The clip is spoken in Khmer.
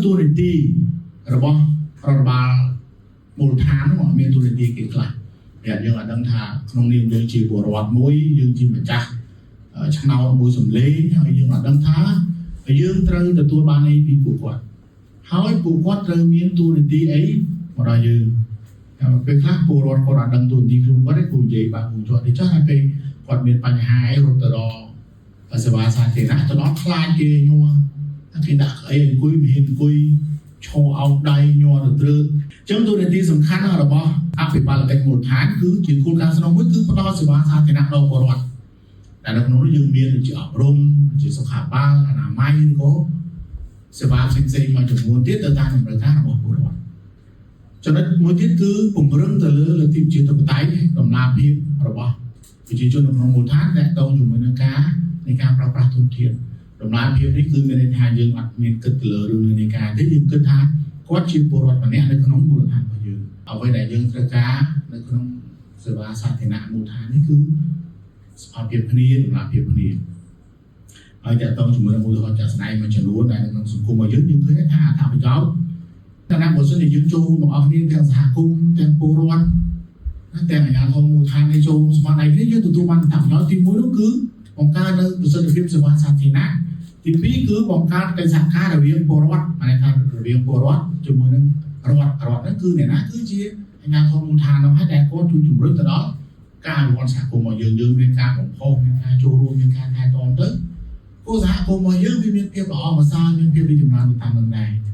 តួនាទីរបស់រដ្ឋបាលមូលដ្ឋាននោះមានតួនាទីគេខ្លះតែយើងអត់ដឹងថាក្នុងនាមយើងជាពលរដ្ឋមួយយើងជាម្ចាស់ឆ្នោតមួយសម្លេងហើយយើងអត់ដឹងថាយើងត្រូវទទួលបានអីពីពួកគាត់ហើយពួកគាត់ត្រូវមានតួនាទីអីមកដល់យើងតែពេលខ្លះពលរដ្ឋគាត់អត់ដឹងតួនាទីខ្លួនគាត់ទេគូនិយាយបាទគូជាប់ទេចុះតែពេលគាត់មានបញ្ហាអីរត់ទៅដល់សេវាសាធារណៈទៅដល់ខ្លាចគេញ័រគេដាក់អីអង្គុយមិនហ៊ានអង្គុយឈរអោបដៃញ័រទៅត្រើតអញ្ចឹងតួនាទីសំខាន់របស់អភិបាលកិច្ចមូលដ្ឋានគឺជាគោលការណ៍ស្នងមួយគឺផ្ដល់សេវាសាធារណៈដល់ពលរដ្ឋតែនៅក្នុងនោះយើងមានដូចជាអប់រំដូចជាសុខាភិបាលអនាម័យឬក៏សេវាផ្សេងៗមួយចំនួនទៀតទៅតាមតម្រូវការរបស់ពលរដ្ឋចំណុចមួយទៀតគឺពង្រឹងទៅលើលទ្ធិប្រជាធិបតេយ្យតម្លាភាពរបស់ប្រជាជននៅក្នុងមូលដ្ឋានតាក់ទងជាមួយនឹងការនៃការប្រើប្រាស់ធនធានតម្លាភាពនេះគឺមានន័យថាយើងអត់មានគិតទៅលើរឿងនៃការទេយើងគិតថាគាត់ជាពលរដ្ឋម្នាក់នៅក្នុងមូលដ្ឋានរបស់យើងអ្វីដែលយើងត្រូវការនៅក្នុងសេវាសាធារណៈមូលដ្ឋាននេះគឺស្មើភាពគ្នាតម្លាភាពគ្នាហើយតាក់ទងជាមួយនឹងឧទាហរណ៍ជាក់ស្ដែងមួយចំនួនដែលនៅក្នុងសង្គមរបស់យើងយើងឃើញថាអត្ថប្រយោជន៍តែណាបើសិនជាយើងចូលមកអស់គ្នាទាំងសហគមន៍ទាំងពលរដ្ឋទាំងអាជ្ញាធរមូលដ្ឋាននេះចូលស្មារតីគ្នាយើងទទួលបានអត្ថប្រយោជន៍ទី1នោះគឺបង្កើននៅប្រសិទ្ធភាពសេវាសាធារណៈទី2គឺបង្កើតកិច្ចសហការរវាងពលរដ្ឋមានន័យថារវាងពលរដ្ឋជាមួយនឹងរដ្ឋរដ្ឋហ្នឹងគឺអ្នកណាគឺជាអាជ្ញាធរមូលដ្ឋាននោះហើយដែលគាត់ជួយជំរុញទៅដល់ការអភិវឌ្ឍសហគមន៍របស់យើងយើងមានការបំផុសមានការចូលរួមមានការថែទាំទៅគោលសហគមន៍របស់យើងវាមានភាពល្អប្រសើរមានភាពរីកចម្រើនទៅតាមនឹងដែរ។